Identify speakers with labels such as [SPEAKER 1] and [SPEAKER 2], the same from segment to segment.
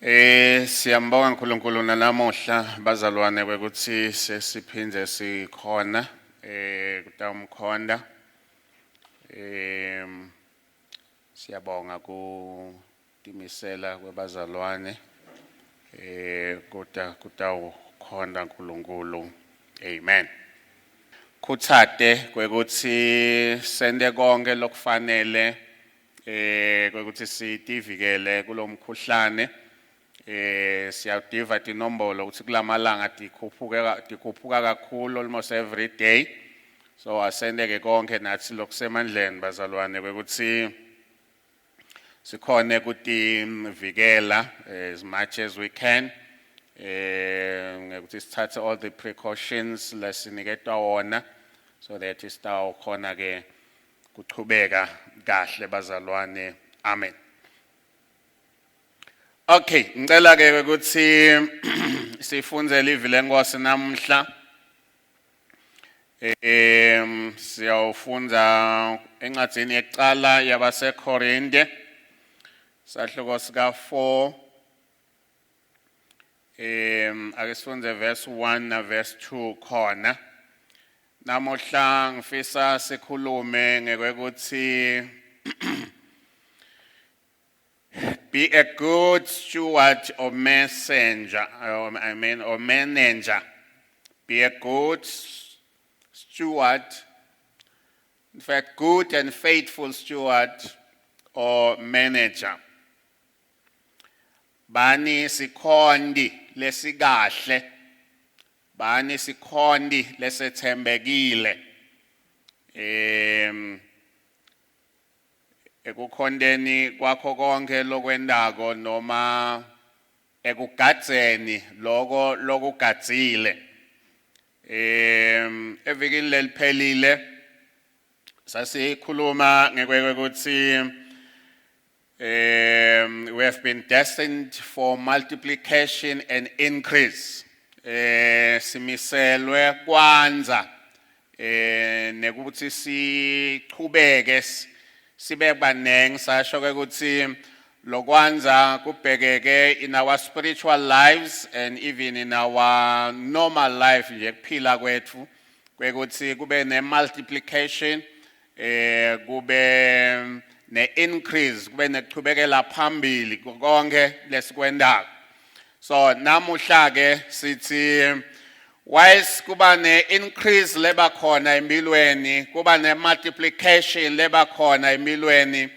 [SPEAKER 1] Eh siyambonga uNkulunkulu nanamuhla bazalwane kwekuthi sesiphindze sikhona eh kutawumkhonda. Eh siyabonga kutimisela kwebazalwane eh kuta kutawukhonda uNkulunkulu. Amen. Khutsate kwekuthi sente konke lokufanele eh kwekuthi sitivikele kulomkhuhlane. Eh siyawutiva tinombolo ukuthi kulamalanga tikhuphuke tikhuphuka kakhulu almost every day. So asenteke konke nathi lokusemandleni bazalwane kwekuthi sikhone kutivikela as much as we can eh ngekuthi sithathe all the precautions lesiniketwa wona so that sitawukhona ke kuchubeka kahle bazalwane. Amen. Okay, ngicela ke ukuthi sifunze livi lenkosi namhla. Em siyawufunda encwadini yekuqala yabaseKorinte sahluko sika 4. Em ake sifunde verse 1 na verse 2 khona. Namuhla ngifisa sikhulume ngekwekuthi be a good steward or messenger, or, I mean, or manager. Be a good steward, in fact, good and faithful steward or manager. Bani sikhonti lesikahle, bani sikhonti lesethembekile. Em ekukhonteni kwakho konke lokwentako noma ekugadzeni loko lokugadzile. Em evikini leliphelile sasikhuluma ngekwekuthi we have been destined for multiplication and increase. Eh simiselwe kwandza eh nekuthi sichubeke sibe banengi. Sasho ke ukuthi lokwandza kubhekeke in our spiritual lives and even in our normal life nje, kuphila kwethu, kwekuthi kube ne multiplication, eh kube ne increase, kube nekuchubekela phambili konke lesikwentako. So namuhla ke sithi whilst kuba ne increase leba khona empilweni, kuba ne multiplication leba khona empilweni,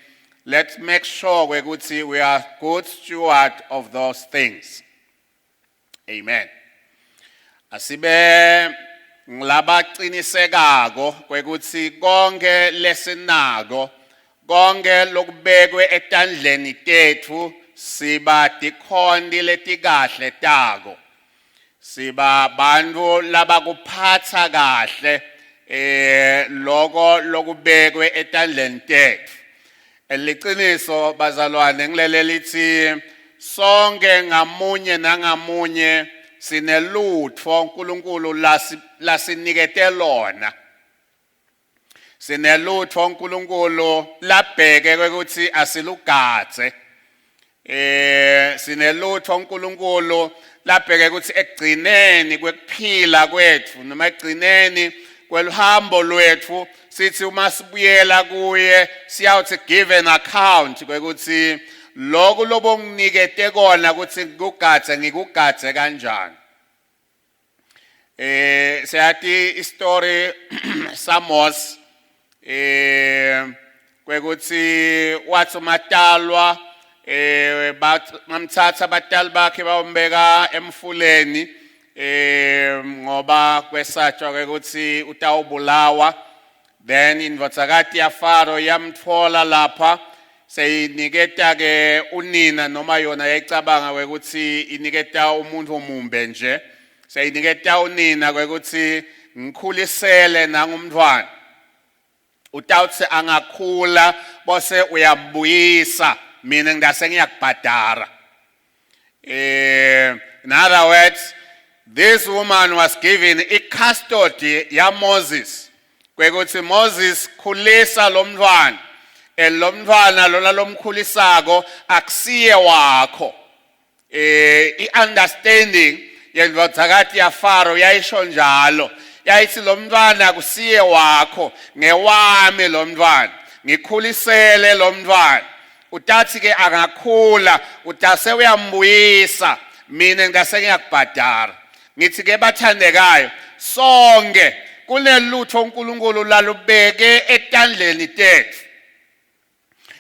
[SPEAKER 1] let's make sure ukuthi we are good steward of those things. Amen. Asibe ngilabaqinisekako kwekuthi konke lesinako, konke lokubekwe etandleni tetfu, siba tikhonti letikahle tako, siba bantu labakuphatha kahle eh loko lokubekwe etandleni tetfu. Liciniso bazalwane ngilele lithi sonke ngamunye nangamunye sinelutfo uNkulunkulu lasinikete lona. Sinelutfo uNkulunkulu labheke ukuthi asilugadze. Eh sinelutfo uNkulunkulu labheke ukuthi ekugcineni kwekuphila kwetfu noma ekugcineni kweluhambo lwetfu sithi uma sibuyela kuye siyawuthi give an account kwekuthi lokhu lobonginikete kona ukuthi ngikugadze, ngikugadze kanjani. Eh siyati istory saMoses eh kwekuthi wathi umatalwa eh bamthatha abatali bakhe bayombeka emfuleni eh ngoba kwesatshwa ukuthi utawubulawa. Then indvodzakati yaFaro yamtfola lapha, seyiniketa ke unina, noma yona yayicabanga kwekuthi iniketa umuntu omumbe nje, seyiniketa unina kwekuthi ngikhulisele nangumntwana, utawuthi angakhula bose uyambuyisa, mina ngidase ngiyakubhadara. In other words, this woman was given i-custody ya Moses kwekuthi Moses khulisa lo mntwana, and lo mntwana lona lomkhulisako akusiye wakho. Eh i-understanding yendvodzakati yaFaro yayisho njalo. Yayithi lo mntwana kusiye wakho, ngewami lo mntwana. Ngikhulisele lo mntwana. Utathi ke angakhula, utase uyambuyisa, mina ngase ngiyakubhadara. Ngithi ke bathandekayo, sonke kunelutho uNkulunkulu lalubeke etandleni tethu.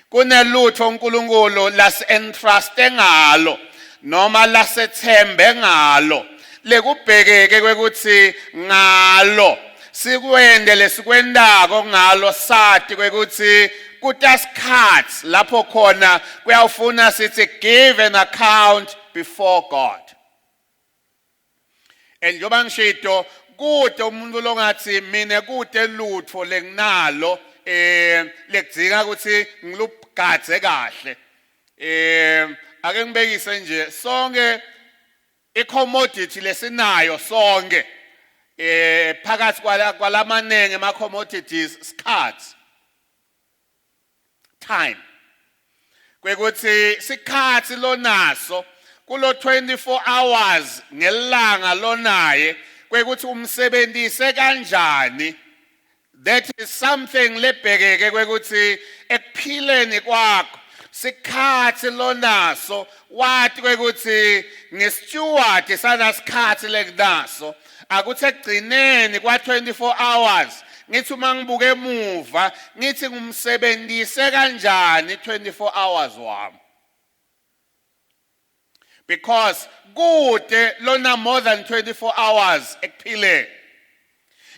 [SPEAKER 1] Kunelutho uNkulunkulu lasi-entruste ngalo noma lasethembe ngalo lekubhekeke kwekuthi ngalo sikwende lesikwendako ngalo sati kwekuthi kutasikhathi lapho khona kuyawufuna sithi give an account before God. And njengoba ngishito kude umuntu longathi mina kude lutho lenginalo eh lekudzinga ukuthi ngilugadze kahle. Eh ake ngibekise nje sonke icommodity lesinayo sonke eh phakathi kwalamanenge ama commodities sikhathi time kwekuthi sikhathi lonaso kulo 24 hours ngelanga lonaye kwekuthi umsebenzise kanjani that is something lebhekeke kwekuthi ekuphileni kwakho sikhathi lonaso wati kwekuthi ngesteward sanasikhathi lekunaso akuthi ekugcineni kwa-24 hours ngithi uma ngibuke emuva ngithi ngumsebenzise kanjani 24 hours wami because kude lona more than 24 hours ekuphileni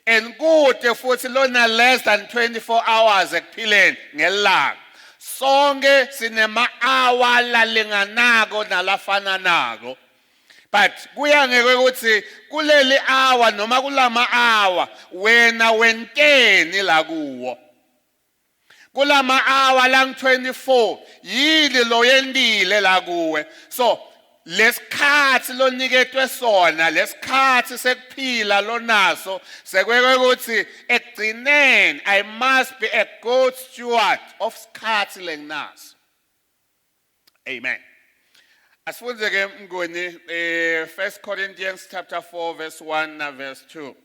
[SPEAKER 1] and kude futhi lona less than 24 hours ekuphileni ngelanga sonke sinema-hour lalinganako nalafananako but kuya ngeke kuleli hour noma kulama hour wena wenteni la kuwo kulama hour lang 24 yini lo yentile la kuwe so lesikhathi loniketwe sona lesikhathi sekuphila lonaso sekweke ukuthi ekugcineni I must be a good steward of sikhathi lenginaso. Amen. Asifunde ke Mnguni eh 1 Corinthians chapter 4 verse 1 na verse 2.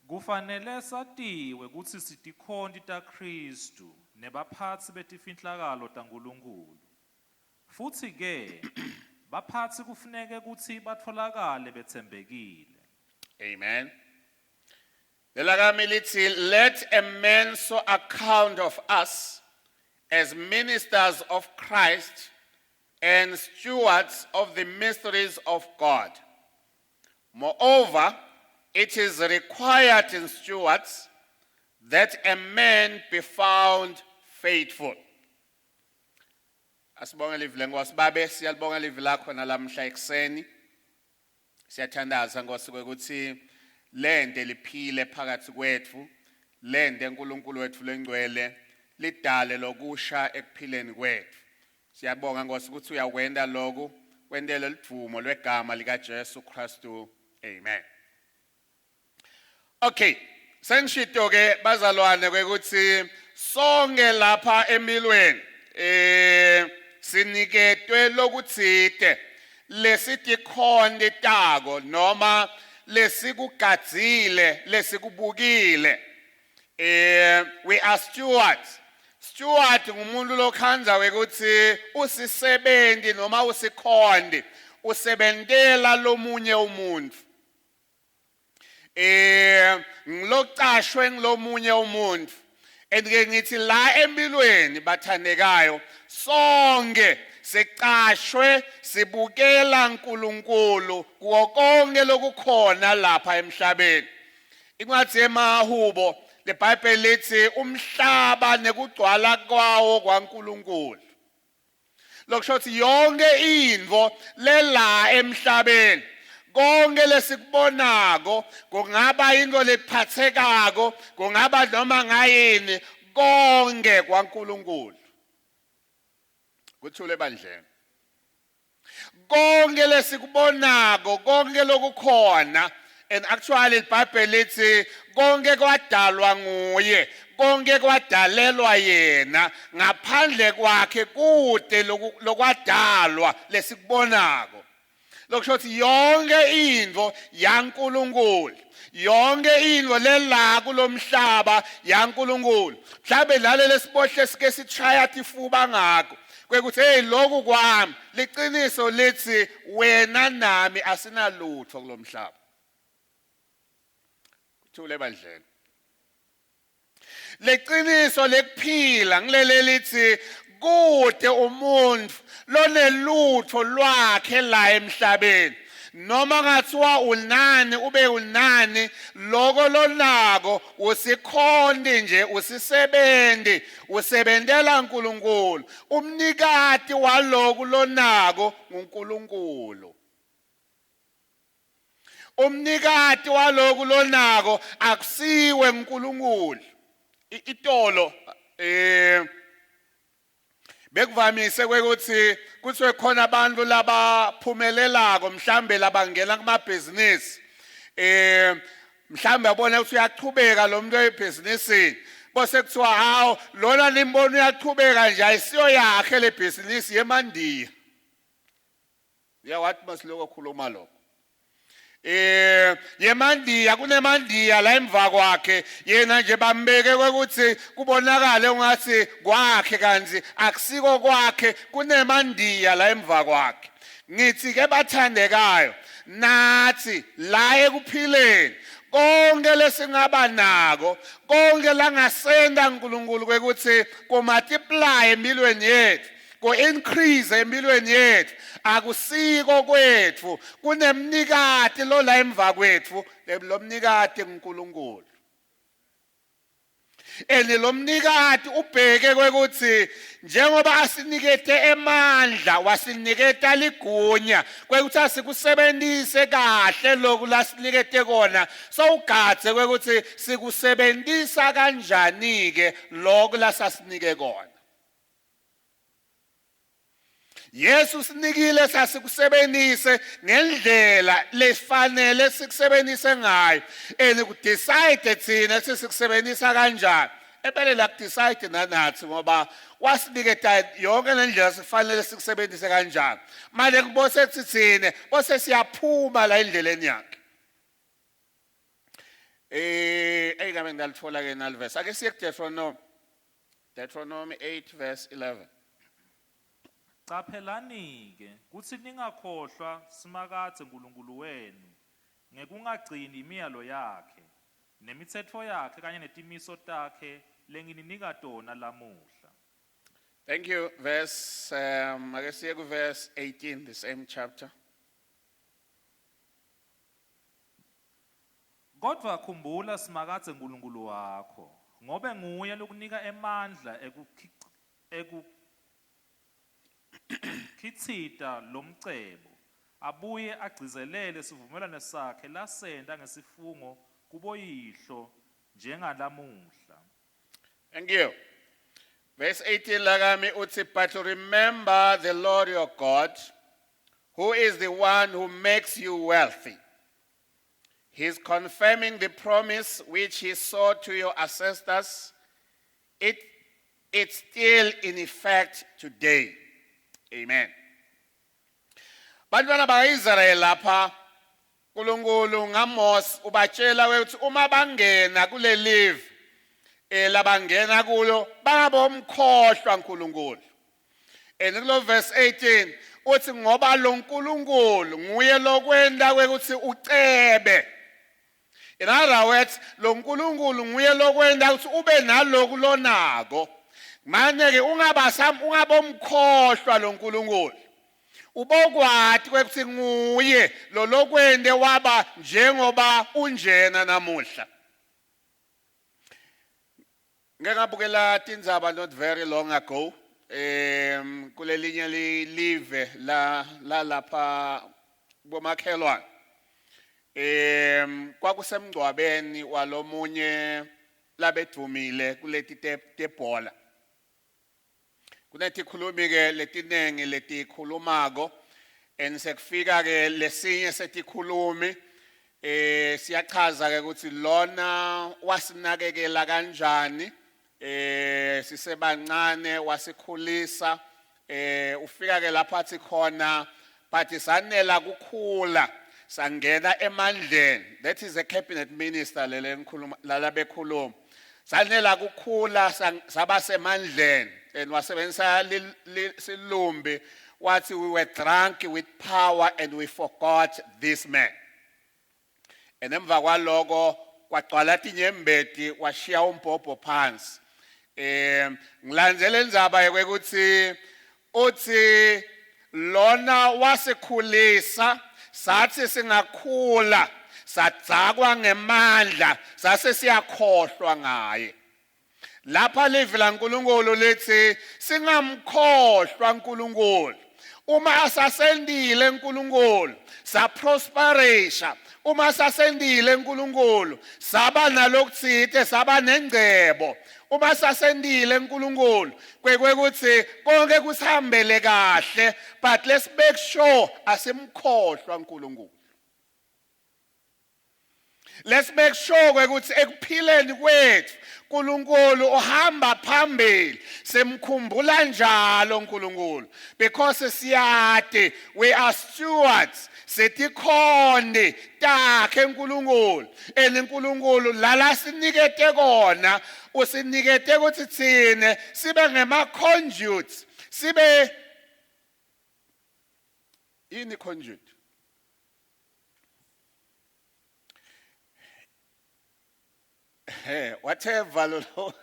[SPEAKER 2] Kufanele satiwe kutsi sitikhonti taKhristu nebaphatsi betifinhlakalo taNkulunkulu. Futsi ke baphatsi kufuneke kutsi batfolakale betsembekile.
[SPEAKER 1] Amen. Lelakami lithi let a man so account of us as ministers of Christ and stewards of the mysteries of God. Moreover, it is required in stewards that a man be found faithful. Asibonge livi lenkosi babe siyalibonga livi lakho nalamhla ekuseni. Siyathandaza Nkosi kwekuthi lente liphile phakathi kwethu lente uNkulunkulu wethu lengcwele lidale lokusha ekuphileni kwethu. Siyabonga Nkosi ukuthi uyakwenda lokhu kwentele lidvumo lwegama lika Jesu Kristu. Amen. Okay, sengishito ke bazalwane kwekuthi sonke lapha emilweni eh siniketwe lokutsite lesitikhonti tako noma lesikugadzile lesikubukile eh we are stewards steward ngumuntu lokhandza wekuthi usisebenti noma usikhonti usebentela lomunye umuntu eh ngilocashwe ngilomunye umuntu and ke ngithi la empilweni bathandekayo sonke sicashwe sibukela uNkulunkulu kuwo konke lokukhona lapha emhlabeni incwadi yemahubo leBhayibheli lithi umhlaba nekugcwala kwawo kwaNkulunkulu lokusho ukuthi yonke intfo lela emhlabeni konke lesikubonako kungaba into lephathekako kungaba noma ngayini konke kwaNkulunkulu kuthule ebandleni konke lesikubonako konke lokukhona. And actually iBhayibheli lithi konke kwadalwa nguye, konke kwadalelwa yena, ngaphandle kwakhe kude lokwadalwa lesikubonako. Lokusho ukuthi yonke intfo yaNkulunkulu, yonke intfo lela kulomhlaba yaNkulunkulu. Mhlawumbe nalele sibohle sike sishaya tifuba ngako kwekuthi hey, lokhu kwami. Liqiniso lithi wena nami asinalutho kulomhlaba. Kuthule ebandleni. Leqiniso lekuphila ngilele lithi kude umuntu lonelutho lwakhe la emhlabeni, noma ngathiwa unani ube unani, loko lonako usikhonti nje, usisebenzi, usebentela uNkulunkulu. Umnikati waloku lonako nguNkulunkulu. Umnikati waloku lonako akusiwe uNkulunkulu. Itolo bekuvamise kwekuthi kuthiwe khona abantu labaphumelelako, mhlambe labangena kumabhizinisi, mhlambe yabona ukuthi uyachubeka lo muntu ebhizinisini, bose kuthiwa hawu, lona nimbona uyachubeka nje, ayisiyo yakhe le bhizinisi, yemandiya. Uyawathi masiloko khuluma lokho, yemandiya, kunemandiya la emva kwakhe, yena nje bambeke kwekuthi kubonakale ungathi kwakhe, kanti akusiko kwakhe, kunemandiya la emva kwakhe. Ngithi ke bathandekayo, nathi la ekuphileni konke lesingaba nako, konke langasenda uNkulunkulu kwekuthi kumultiply empilweni yethu, ku-increase empilweni yethu, akusiko kwethu, kunemnikati lo la emva kwethu. Lo mnikati nguNkulunkulu, and lo mnikati ubheke kwekuthi njengoba asinikete emandla, wasiniketa ligunya kwekuthi asikusebentise kahle loku lasinikete kona, sowugadze kwekuthi sikusebentisa kanjani-ke loku lasasinike kona. Yesu sinikile sasikusebenzise ngendlela lefanele sikusebenzise ngayo, and kudecide thina sikusebenzisa kanjani. Empeleni akudecide nanathi, ngoba wasiniketa yonke lendlela sifanele sikusebenzise kanjani. Manje kubose thine bose siyaphuma la endleleni yakhe. Eyikabe ngalithola ke nalivesi. Ake siye kuDeuteronomy, Deuteronomy 8 verse 11.
[SPEAKER 2] Caphelani-ke kutsi ningakhohlwa Simakadze Nkulunkulu wenu ngekungagcini imiyalo yakhe, nemitsetfo yakhe kanye netimiso takhe lengininika tona lamuhla.
[SPEAKER 1] Thank you. Verse, ake siye ku verse 18, the same chapter.
[SPEAKER 2] Kodwa khumbula Simakadze Nkulunkulu wakho, ngobe nguye lokunika emandla ekukhitsita lomcebo, abuye agcizelele sivumelwano sakhe lasenta ngesifungo kuboyihlo njengalamuhla.
[SPEAKER 1] Thank you. Verse 18 lakami uthi, "But remember the Lord your God, who is the one who makes you wealthy. He's confirming the promise which he swore to your ancestors. It's still in effect today." Amen. Bantwana bakaIsrael lapha, uNkulunkulu ngaMose ubatshela ukuthi uma bangena kule live labangena kulo, bangabomkhohlwa uNkulunkulu. And kulo verse 18 uthi ngoba lo nkulunkulu nguye lokwenta kwekuthi ucebe. In other words, lo nkulunkulu nguye lokwenta ukuthi ube naloku lonako. Manje ke ungabasam ungabomkhohlwa lo nkulunkulu. Ubokwati kwekuthi nguye lo lokwente waba njengoba unjena namuhla. Ngeke ngabukela tindzaba not very long ago, kulelinye live la lapha bomakhelwane. Kwakusemngcwabeni walomunye labedvumile kuleti tebhola. Kunetikhulumi ke letinengi letikhulumako, and sekufika ke lesinye setikhulumi. Eh siyachaza ke ukuthi lona wasinakekela kanjani eh sisebancane wasikhulisa eh ufika ke lapha athi khona but sanela kukhula sangena emandleni. That is a cabinet minister lele ngikhuluma lala bekhuluma. Sanela kukhula saba semandleni and wasebenzisa silumbi wathi we were drunk with power and we forgot this man. And emva kwaloko kwagcwala tinyembeti washiya umbhobho phansi. Eh ngilandzela indzaba yokuthi uthi lona wasikhulisa sathi singakhula sadzakwa ngemandla sase siyakhohlwa ngaye. Lapha livi laNkulunkulu lithi singamkhohlwa uNkulunkulu. Uma asasendile uNkulunkulu saprosperisha, uma sasendile uNkulunkulu saba nalokuthite, saba nengcebo. Uma sasendile uNkulunkulu kwekwekuthi konke kusihambele kahle, but let's make sure asimkhohlwa uNkulunkulu. Let's make sure ukuthi ekuphileni kwethu uNkulunkulu uhamba phambili, simkhumbula njalo uNkulunkulu because siyati we are stewards, sitikhonde takhe uNkulunkulu. And uNkulunkulu lala sinikete kona usinikete ukuthi thine sibe ngema conduits, sibe yini conduit? Eh whatever lo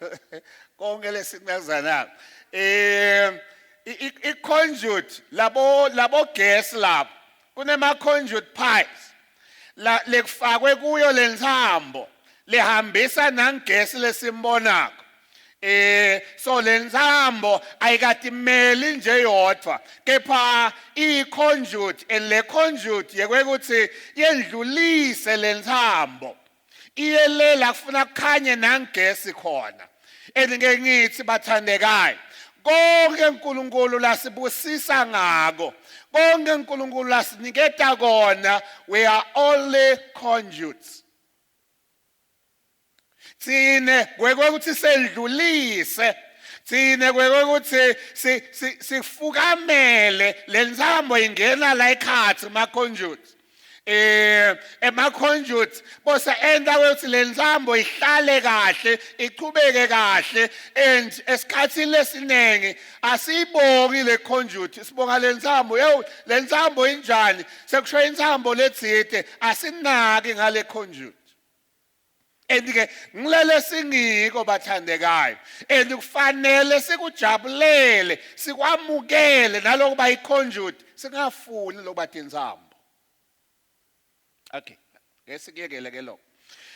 [SPEAKER 1] konke lesinazana eh i conduit labo gas labo kunema conduit pipes la lekufakwe kuyo lentsambo lehambisa nangesi lesimbonako. Eh so lentsambo ayikatimeli nje yodwa kepha i conduit, and le conduit yekwekuthi yendlulise lentsambo iyelela kufuna kukhanye nangesi khona. And ngeke ngithi bathandekayo, konke uNkulunkulu lasibusisa ngako, konke uNkulunkulu lasiniketa kona, we are only conduits. Tsine kwekuthi sendlulise, tsine kwekuthi sifukamele lentsambo ingena la ekhatsi ma conduits. Eh ema conduits bose enda ukuthi lentsambo ihlale kahle, ichubeke kahle. And esikhathini lesinengi asiyibongi le conduit, sibonga lentsambo. Yo, lentsambo injani? Sekusho intsambo letsite, asinaki ngale conduit. And ke ngilele singiko bathandekayo, and kufanele sikujabulele, sikwamukele nalokuba i-conduit, singafuni lokuba tintsambo. Okay, ke sikuyekele ke lokho.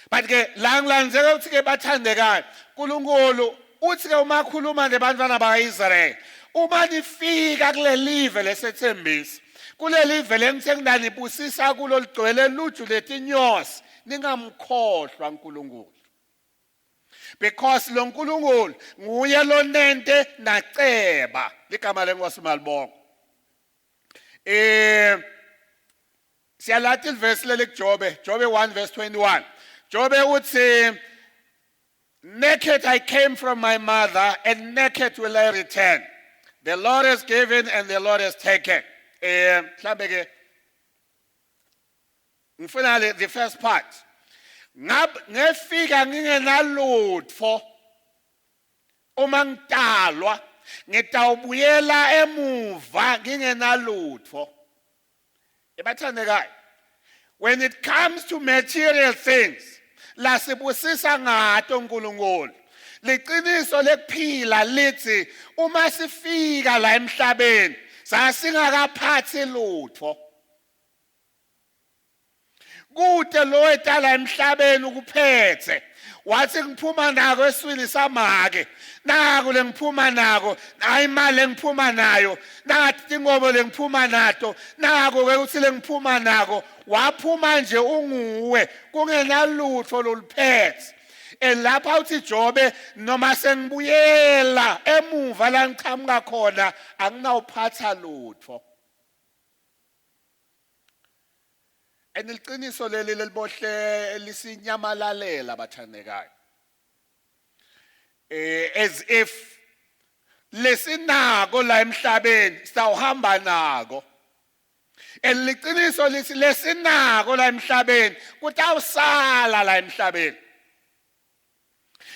[SPEAKER 1] But ke la ngilandzela ukuthi ke bathandekayo, uNkulunkulu uthi ke uma khuluma nebantwana bakaIsrael, uma nifika kulelive lesethembisa, kulelive lengithe nginanibusisa kulo ligcwele luju letinyosi, ningamkhohlwa uNkulunkulu, because lo nkulunkulu nguye lonente naceba. Ligama lenkosi malibongo. Eh siyalati ivesi leli kuJobe, Jobe 1 verse 21. Jobe uthi, "Naked I came from my mother and naked will I return. The Lord has given and the Lord has taken." Eh mhlambe ke ngifuna le the first part. Ngab ngefika ngingenalutfo uma ngitalwa, ngitawubuyela emuva ngingenalutfo. Ebathandekayo, when it comes to material things lasibusisa ngato uNkulunkulu, liqiniso lekuphila lithi uma sifika la emhlabeni sasingakaphathi lutfo. Kude lo etala emhlabeni ukuphethe wathi ngiphuma nako eswini samake, naku lengiphuma nako, hayi imali lengiphuma nayo, nathi tingobo lengiphuma nato, nako ke uthi lengiphuma nako. Waphuma nje unguwe kungenalutho loluphethe. And lapha uthi Jobe, noma sengibuyela emuva la ngiqhamuka khona anginawuphatha lutho. And liqiniso leli lelibohle lisinyamalalela bathandekayo. As if lesinako la emhlabeni sawuhamba nako. And liqiniso lithi lesinako la emhlabeni kutawusala la emhlabeni.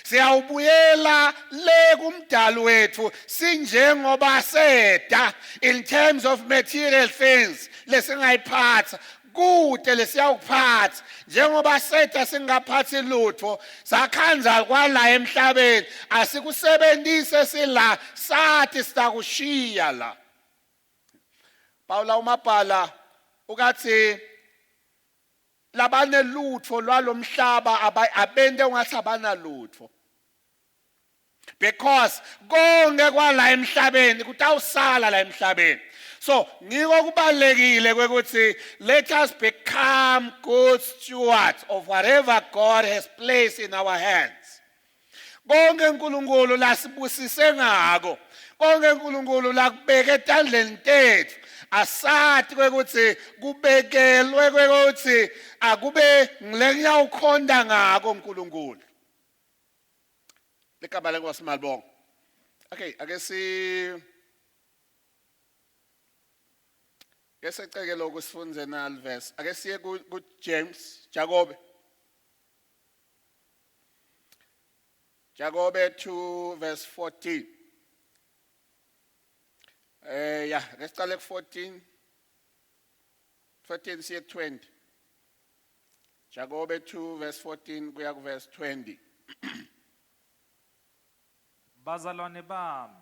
[SPEAKER 1] Siyawubuyela le kumdali wethu sinjengoba seda in terms of material things lesingayiphatha kude lesiyawuphatha njengoba setha singaphathi lutho sakhanza kwala emhlabeni asikusebenzise sila sathi sitakushiya la. Paula umabhala ukathi labanelutho lwalomhlaba abente ungathi abanalutho because konke kwala emhlabeni kutawusala la emhlabeni. So ngiko kubalekile kwekuthi let us become good stewards of whatever God has placed in our hands. Konke uNkulunkulu lasibusise ngako, konke uNkulunkulu lakubeke etandleni tethu, asathi kwekuthi kubekelwe kwekuthi akube ngile ngiyawukhonda ngako uNkulunkulu. Ligama lenkosi malibonga. Okay, ake si ke seceke lokhu sifunze nal verse. Ake siye ku James, Jakobe. Jakobe 2 verse 14. Ya, ake sicale ku 14. 14 siye 20. Jakobe 2 verse 14 kuya ku verse 20.
[SPEAKER 2] Bazalwane bami,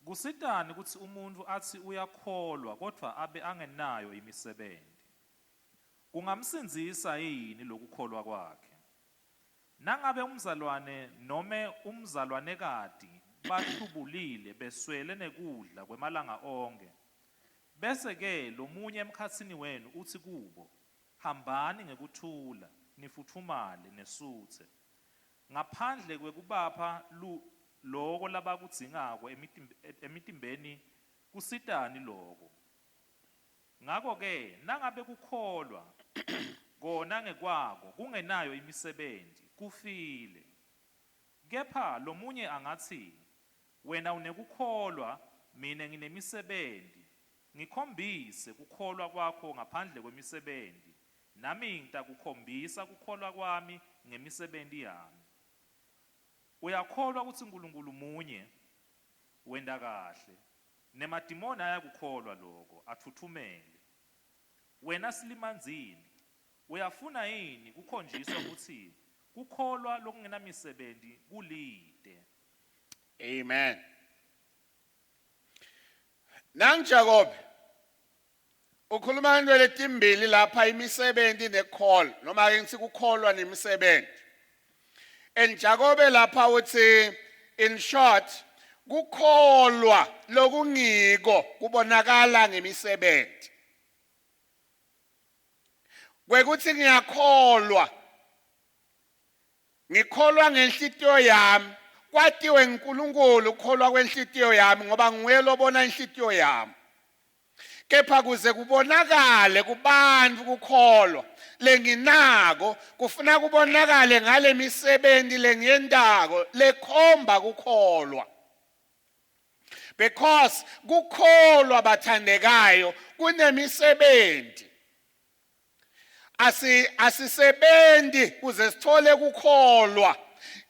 [SPEAKER 2] kusitani kutsi umuntfu atsi uyakholwa kodvwa abe angenayo imisebenti? Kungamsindzisa yini lokukholwa kwakhe? Nangabe umzalwane nome umzalwanekati bahlubulile beswele nekudla kwemalanga onkhe, bese-ke lomunye emkhatsini wenu utsi kubo, Hambani ngekuthula, nifutfumale, nesutse. Ngaphandle kwekubapha loko labakudzingako emitimbeni kusitani loko? Ngako-ke nangabe kukholwa kona ngekwako kungenayo imisebenti, kufile. Kepha lomunye angatsi, Wena unekukholwa, mine nginemisebenti. Ngikhombise kukholwa kwakho ngaphandle kwemisebenti, nami ngitakukhombisa kukholwa kwami ngemisebenti yami. Uyakholwa kutsi Nkulunkulu munye? Wenta kahle. Nemadimoni ayakukholwa loko, atfutfumele. Wena silimandzini, uyafuna yini kukhonjiswa kutsi kukholwa lokungenamisebenti kulite?
[SPEAKER 1] Amen. Nangu Jakobe ukhuluma ngento letimbili lapha, imisebenzi nekukholwa, noma ke ngithi kukholwa nemisebenzi. And Jakobe lapha uthi in short kukholwa lokungiko kubonakala ngemisebenzi. Kwekuthi ngiyakholwa, ngikholwa ngenhlitiyo yami, kwatiwe nguNkulunkulu ukukholwa kwenhlitiyo yami ngoba nguye lobona inhlitiyo yami. Kepha kuze kubonakale kubantu kukholwa lenginako kufuna kubonakale ngale misebenti lengiyentako lekhomba kukholwa. Because kukholwa bathandekayo kunemisebenzi. Asi asisebenzi kuze sithole kukholwa,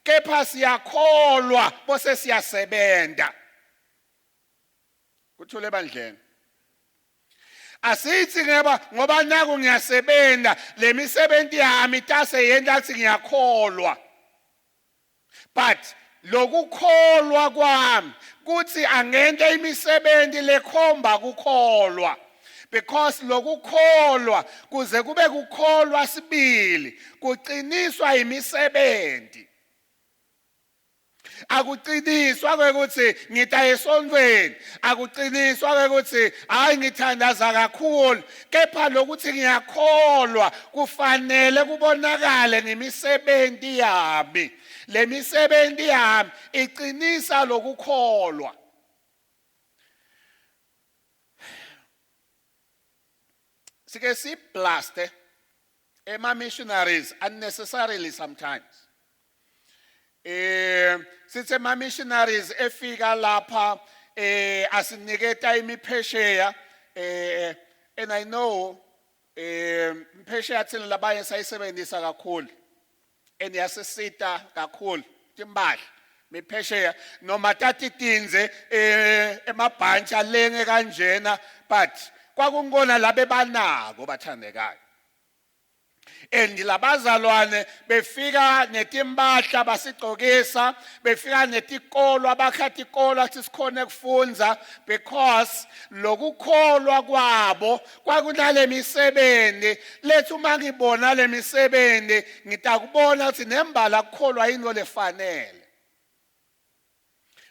[SPEAKER 1] kepha siyakholwa bose siyasebenta. Kuthule ebandleni. Asithi ngeba ngoba naku ngiyasebenta lemisebenzi yami tase yenta athi ngiyakholwa. But lokukholwa kwami kuthi angente imisebenzi lekhomba kukholwa. Because lokukholwa kuze kube kukholwa sibili kuqiniswa imisebenzi. Akuqiniswa kwekuthi ngita esontweni, akuqiniswa kwekuthi hayi ngithandaza kakhulu, kepha lokuthi ngiyakholwa kufanele kubonakale ngemisebenzi yami. Le misebenzi yami iqinisa lokukholwa. Sike siblaste Ema missionaries unnecessarily sometimes. Sithe ema missionaries efika lapha asiniketa imiphesheya, and I know imphesheya thina labanye sayisebenzisa kakhulu and yasisita kakhulu, timbahla miphesheya noma tatitindze emabhantshi alenge kanjena, but kwakungona labe banako, bathandekayo. And labazalwane befika netimpahla basigcokisa, befika netikolo, bakha tikolo athi sikhone kufundza, because lokukholwa kwabo kwakunale misebenti lethi uma ngibona le misebenti ngitakubona ukuthi nembala kukholwa yinto lefanele.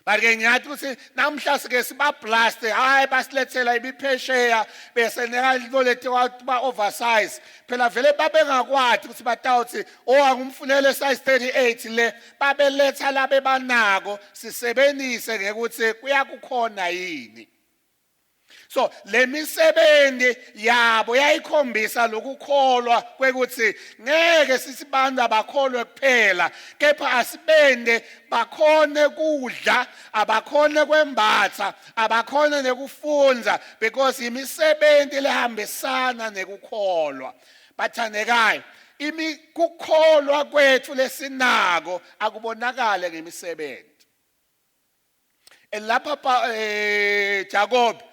[SPEAKER 1] But ke ngiyathi ukuthi namhla sike sibablaste, hayi, basilethela ibiphesheya bese neka leti ba oversize. Phela vele babengakwati ukuthi batawuthi, "Oh, angumfunele size 38 le." Babeletha labe banako, sisebenzise ngekuthi kuyakukhona yini. So lemisebenzi yabo yayikhombisa lokukholwa kwekuthi ngeke sisibantu abakholwe kuphela, kepha asibende bakhone kudla, abakhone kwembatha, abakhone nekufundza, because imisebenzi lehambisana nekukholwa. Bathandekayo, imi kukholwa kwethu lesinako akubonakale ngemisebenzi. Lapha Jacob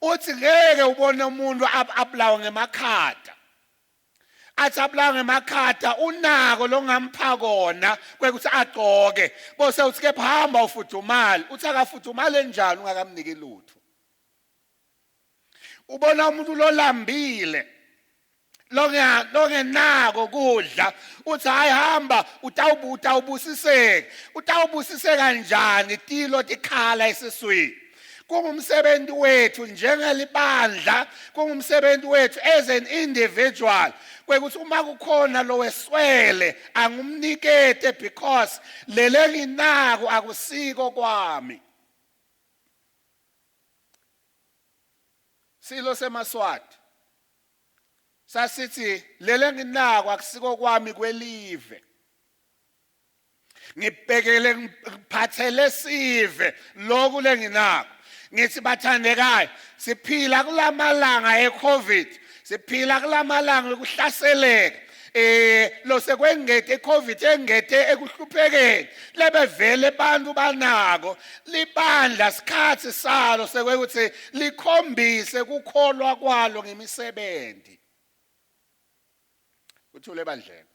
[SPEAKER 1] uthi ngeke ubone umuntu abulawa ngemakhata, athi abulawa ngemakhata, unako longampha kona kwekuthi agcoke, bose uthi kepha hamba ufudumale. Uthi akafudumale njani ungakamniki lutho? Ubona umuntu lolambile, longenako kudla, uthi, "Hayi, hamba, utawubusiseka." Utawubusiseka njani tilo tikhala esiswini? Kungumsebenzi wethu njengelibandla, kungumsebenzi wethu as an individual kwekuthi uma kukhona lo weswele angumnikete, because lele nginako akusiko kwami. Silo semaswati sasithi, "Lele nginako akusiko kwami kwelive, ngibhekele ngiphathele sive lokhu lenginako." Ngithi bathandekayo, siphila kulamalanga eCovid, siphila kulamalanga ekuhlaseleka lo sekwengete iCovid, engete ekuhluphekeni lebevele bantu banako. Libandla sikhathi salo sekwekuthi likhombise kukholwa kwalo ngemisebenzi. Uthule ebandleni,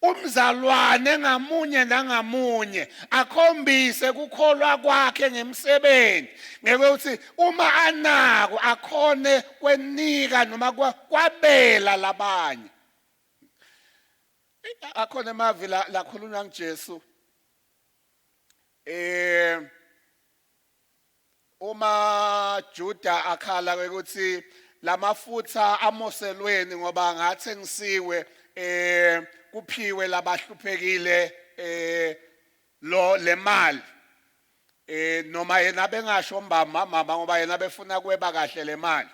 [SPEAKER 1] umzalwane ngamunye nangamunye akhombise kukholwa kwakhe ngemsebenzi, ngekuthi uma anako akhone kwenika noma kwabela labanye. Akhona emavi lakhulunywa nguJesu uma Juda akhala ukuthi lamafutha amoselweni ngoba ngathi ngisiwe kuphiwe labahluphekile lo lemali, noma yena bengasho mbamba mama ngoba yena befuna kweba kahle le mali.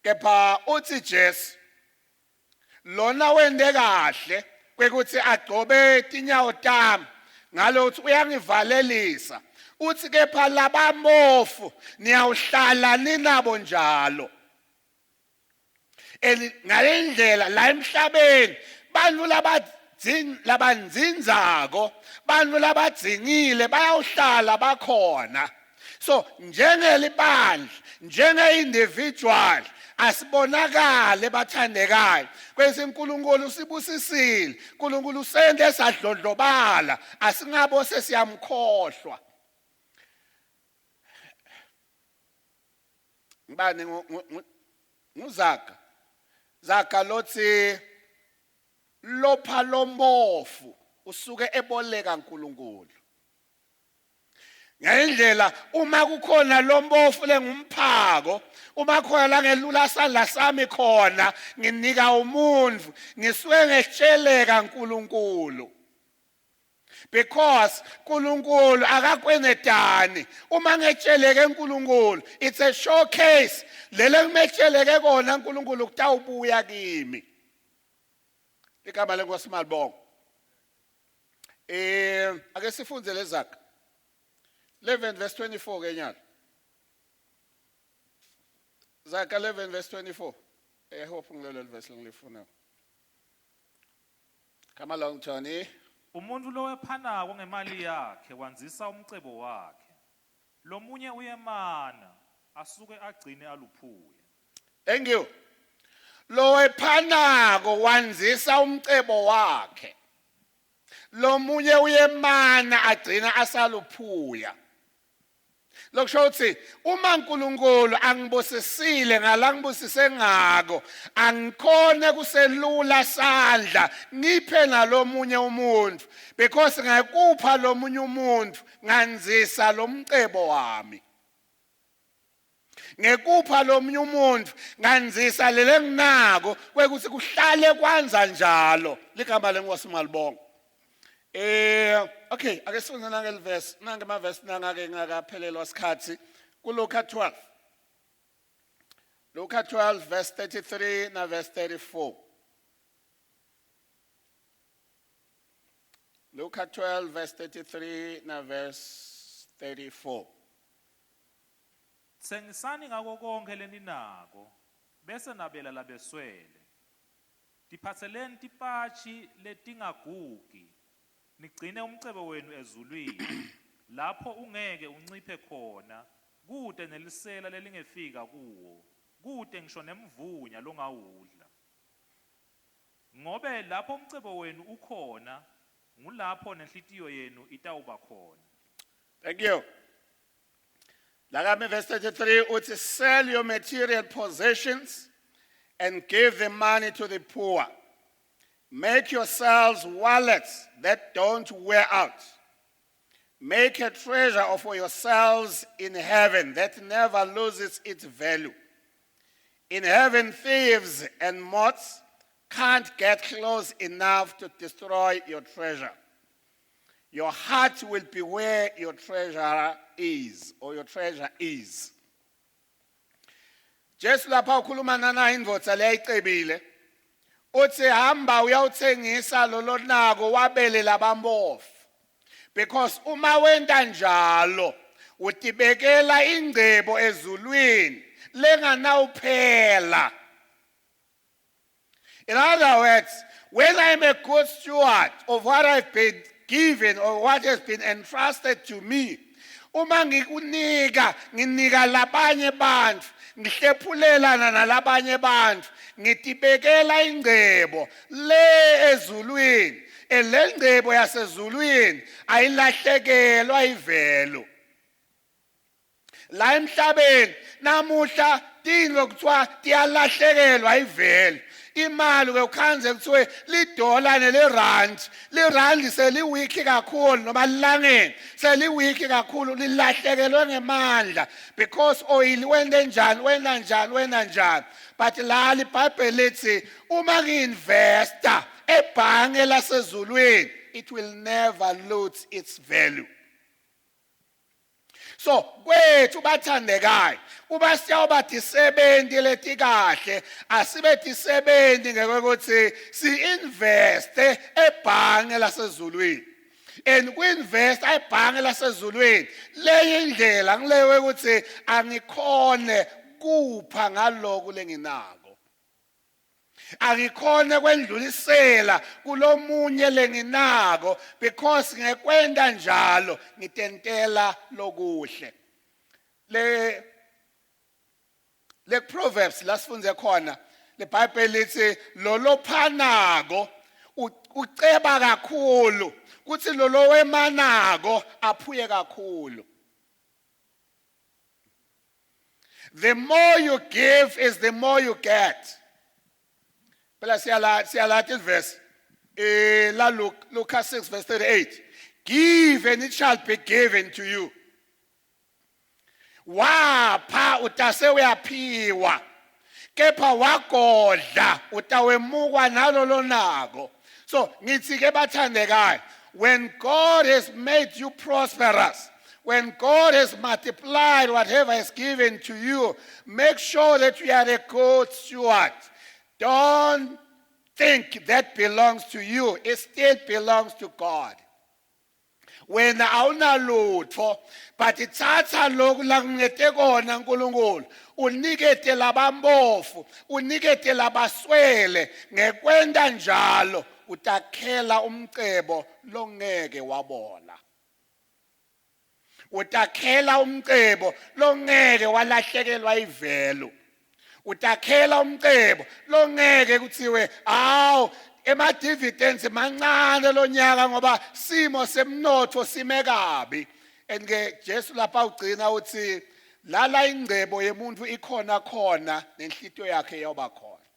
[SPEAKER 1] Kepha uthi Jesu, lona wende kahle kwekuthi agcobe tinyawo tami ngalokuthi uyangivalelisa. Uthi kepha labamofu niyawuhlala ninabo njalo. And ngalendlela la emhlabeni bantu labandzindzako, bantu labadzingile bayawuhlala bakhona. So njengelibandla, njenge-individual, asibonakale bathandekayo kwesi uNkulunkulu usibusisile, uNkulunkulu usende sadlondlobala, asingabo sesiyamkhohlwa. Ngibani? Nguzaga, Zaga lothi lopha lombofu usuke eboleka uNkulunkulu. Ngendlela uma kukhona lombofu lengumphako, uma khona la ngelula sandla sami khona nginika umuntu, ngisuke ngetsheleka uNkulunkulu, because uNkulunkulu akakwenedani. Uma ngetsheleke uNkulunkulu, it's a showcase lele ngimetsheleke kona uNkulunkulu kutawubuya kimi. Igama lenkosi malibongo. Ake sifunze lezaga 11 verse 24 ke nyalo. Zaga 11 verse 24. I hope ngilelo verse lengilifuna. Come along, Tony.
[SPEAKER 2] Umuntu lowephanako ngemali yakhe wandzisa umcebo wakhe. Lomunye uyemana asuke agcine aluphuya.
[SPEAKER 1] Thank you. Lowephanako wandzisa umcebo wakhe. Lomunye uyemana agcina asaluphuya. Lokusho ukuthi uma uNkulunkulu angibusisile ngala ngibusise ngako, angikhone kuselula sandla ngiphe nalomunye umuntu, because ngekupha lomunye umuntu nganzisa lomcebo wami. Ngekupha lomunye umuntu nganzisa lele nginako kwekuthi kuhlale kwanza njalo. Ligama lenkosi malibonga. Okay, ake sifunde nange verse, nange ma verse nangake ngakaphelelwa sikhathi kuLuka 12. Luka 12 verse 33 na verse 34. Luka 12 verse 33 na verse 34.
[SPEAKER 2] Tsengisani ngako konke leninako bese nabela labeswele. Tiphatseleni tipatshi letingagugi. Nigcine umcebo wenu ezulwini lapho ungeke unciphe khona, kute nelisela lelingefika kuwo, kute ngisho nemvunya longawudla. Ngobe lapho umcebo wenu ukhona, ngulapho nenhlitiyo yenu itawuba khona.
[SPEAKER 1] Thank you. Lakami verse 33 uthi, "Sell your material possessions and give the money to the poor. Make yourselves wallets that don't wear out. Make a treasure for yourselves in heaven that never loses its value. In heaven, thieves and moths can't get close enough to destroy your treasure. Your heart will be where your treasure is, or your treasure is." Jesu lapha ukhuluma nana indvodza leyayicebile. Uthi hamba uyawuthengisa lolonako wabele labampofu. Because uma wenta njalo utibekela ingcebo ezulwini lenganawuphela. In other words, when I'm a good steward of what I've been given or what has been entrusted to me, uma ngikunika, nginika labanye bantfu, ngihlephulelana nalabanye bantfu, ngitibekela ingcebo le ezulwini. Le ngcebo yasezulwini ayilahlekelwa ivelo. La emhlabeni namuhla tintfo kuthiwa tiyalahlekelwa ivelo. Imali ke ukhanze kuthiwe lidola nelerandi, lirandi seliwikhi kakhulu noma lilangeni seliwikhi kakhulu, lilahlekelwe ngemandla because oil wente njani, wena njani, wena njani. But la liBhayibheli lithi uma ngi-investa ebhange lasezulwini, it will never lose its value. So kwethu bathandekayo, uba siyawuba tisebenti letikahle, asibe tisebenti ngekuthi si-investe ebhange lasezulwini. And ku-invest ebhange lasezulwini leyo indlela ngileyo ukuthi angikhone kupha ngaloku lenginako, angikhone kwendlulisela kulomunye lenginako, because ngekwenta njalo ngitentela lokuhle. Le Proverbs la sifunze khona, leBhayibheli lithi lolophanako uceba kakhulu, kuthi lolo wemanako aphuye kakhulu. The more you give is the more you get. Phela siyala siyalathi verse la Luke, Lucas 6 verse 38, "Give and it shall be given to you." Wapha utase uyaphiwa, kepha wagodla utawemukwa nalo lonako. So ngithi ke bathandekayo, when God has made you prosperous, when God has multiplied whatever is given to you, make sure that you are a good steward. Don't think that belongs to you, it still belongs to God. Wena awunalutho, but thatha lokhu lakunikete kona uNkulunkulu, unikete labampofu, unikete labaswele. Ngekwenta njalo utakhela umcebo longeke wabola, utakhela umcebo longeke walahlekelwa ivelu, utakhela umcebo longeke kuthiwe awu, ema-dividends mancane lonyaka ngoba simo semnotfo sime kabi. And ke Jesu lapha ugcina uthi lala ingcebo yemuntu ikhona khona nenhlitiyo yakhe iyoba khona.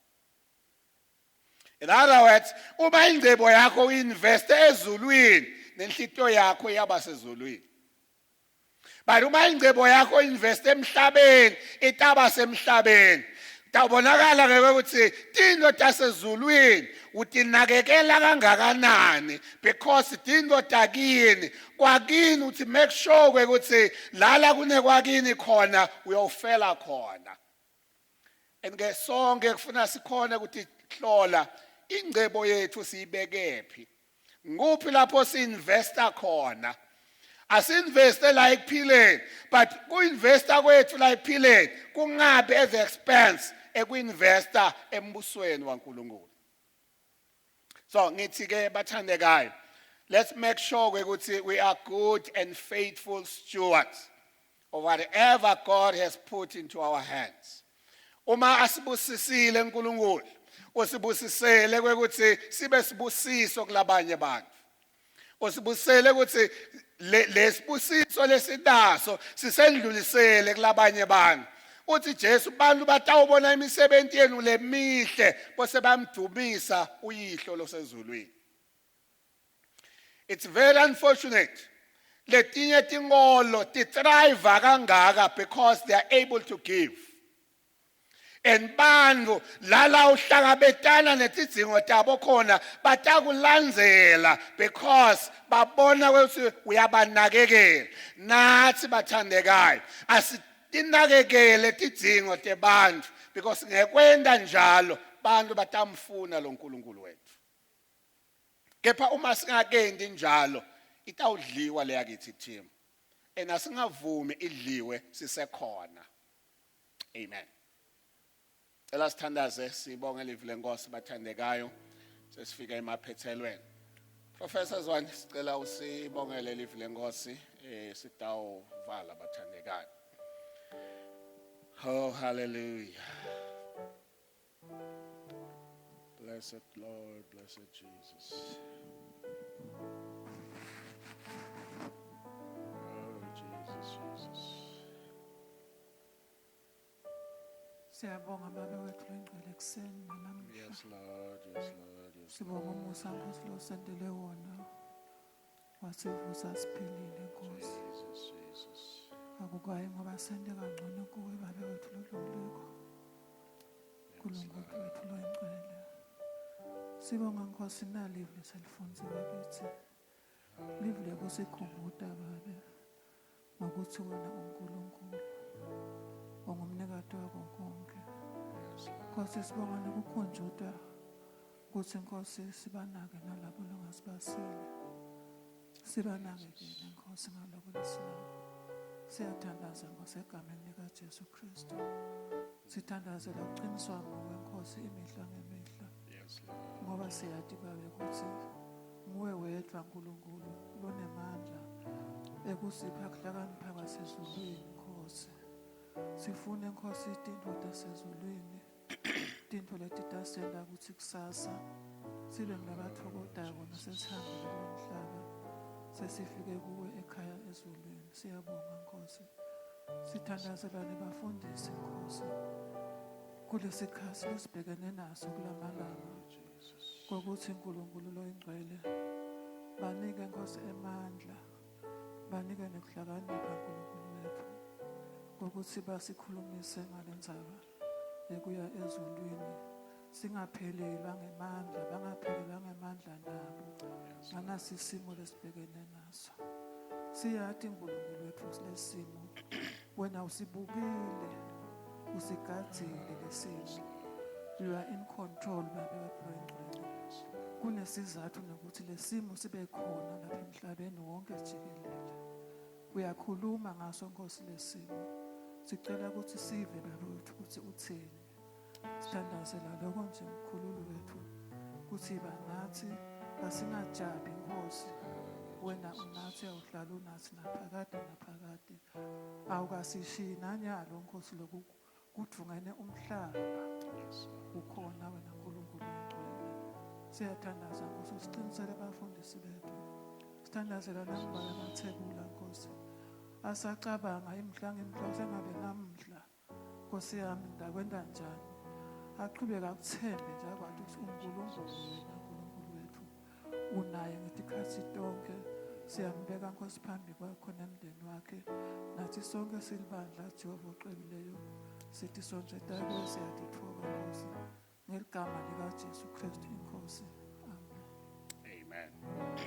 [SPEAKER 1] In other words, uma ingcebo yakho uinveste ezulwini, nenhlitiyo yakho iyaba sezulwini, but uma ingcebo yakho investe emhlabeni, itaba semhlabeni. Tawubonakala ngeke ukuthi tintfo tasezulwini utinakekela kangakanani, because tintfo takini kwakini uthi make sure ukuthi lala kunekwakini khona uyofela khona. And ke sonke kufuna sikhone ukuthi hlola ingcebo yethu, siyibekephi, nguphi lapho si-investa khona. Asi-investe la ekuphileni, but ku-investa kwethu la ekuphileni kungabi at the expense eku-investa embusweni waNkulunkulu. So ngithi ke bathandekayo, let's make sure ukuthi we are good and faithful stewards of whatever God has put into our hands. Uma asibusisile uNkulunkulu, usibusisele kwekuthi sibe sibusiso kulabanye abantu, usibusisele ukuthi lesibusiso lesinaso sisendlulisele kulabanye abantu. Uthi Jesu bantu batawubona imisebenzi yenu lemihle bose bamdumisa uyihlo losezulwini. It's very unfortunate letinye tinkolo tithrive kangaka because they are able to give, and bantu lala uhlangabetana netidzingo tabo khona batakulandzela because babona ukuthi uyabanakekela. Nathi bathandekayo, asitinakekele tidzingo tebantfu, because ngekwenta njalo bantu batamfuna lo nkulunkulu wethu. Kepha uma singakendi njalo, itawudliwa leyakithi team, and asingavumi idliwe sisekhona. Amen. Cela sithandaze, sibonge livi lenkosi. Bathandekayo, sesifika emaphethelweni. Professor Zwane, sicela usibongele livi lenkosi, sitawuvala bathandekayo. Oh, hallelujah. Blessed Lord, blessed Jesus. Oh Jesus, Jesus.
[SPEAKER 3] Siyabonga Babe wethu longcwele ekuseni nanamuhla.
[SPEAKER 1] Yes Lord, yes Lord, yes.
[SPEAKER 3] Sibonga umusa Nkosi losentele wona. Wasivusa siphilile Nkosi.
[SPEAKER 1] Jesus, Jesus.
[SPEAKER 3] Akukayi ngoba sente kangcono kuwe Babe wethu lolungileko. Nkulunkulu wethu loyingcwele. Sibonga Nkosi nalive leselifundziwe kithi. Live lekusikhumbuta Babe ngokuthi wena uNkulunkulu ungumnikati wako konke. Nkosi, sibonga nokukhunjutwa ukuthi Nkosi sibanake nalabo longasibasile. Sibanakekele Nkosi ngaloko lesinako. Siyathandaza Nkosi egameni likaJesu Kristu. Sithandazela ukuqiniswa nguwe Nkosi imihla ngemihla.
[SPEAKER 1] Yes Lord.
[SPEAKER 3] Ngoba siyati Babe ukuthi nguwe wedwa Nkulunkulu lonemandla ekusipha kuhlakanipha kwasezulwini Nkosi. Sifune Nkosi tintfo tasezulwini, tintfo letitasenta kutsi kusasa sibe ngulabatfokotako nasesihambile kulomhlaba, sesifike kuwe ekhaya ezulwini. Siyabonga Nkosi. Sithandazela nebafundisi Nkosi kulesikhathi lesibhekene naso kulamalanga, kokuthi uNkulunkulu loyingcwele banike Nkosi emandla, banike nekuhlakanipha uNkulunkulu wethu kokuthi basikhulumise ngalendzaba ekuya ezulwini, singaphelelwa ngemandla, bangaphelelwa ngemandla nabo nganasi isimo lesibhekene naso. Siyati uNkulunkulu wethu lesimo wena usibukile, usigadzile lesimo. You are in control, Babe wethu longcwele. Kunesizathu nokuthi lesimo sibe khona lapha emhlabeni wonke jikelele. Uyakhuluma ngaso Nkosi lesimo. Sicela ukuthi sive Babe wethu ukuthi uthini. Sithandazela lokho nje mkhululi wethu kuthi banathi asingajabi Nkosi. Wena unathi awuhlala unathi naphakade naphakade. Awukasishiyi nanyalo Nkosi lokhu kudvungene umhlaba. Ukhona wena Nkulunkulu oyingcwele. Siyathandaza Nkosi usiqinisele abafundisi bethu. Sithandazela nangibala amathebula Nkosi. Asacabanga imihla ngemihla sengabe namhla. Nkosi yami ndakwenda njani? Aqhubeka akuthembe nje akwazi ukuthi uNkulunkulu wena Nkulunkulu wethu unaye ngetikhathi tonke. Siyambeka Nkosi phambi kwakho nemndeni wakhe. Nathi sonke silibandla Jehova oqebileyo. Sithi sonke takuwe siyatitfoba Nkosi. Ngeligama likaJesu Kristu inkosi.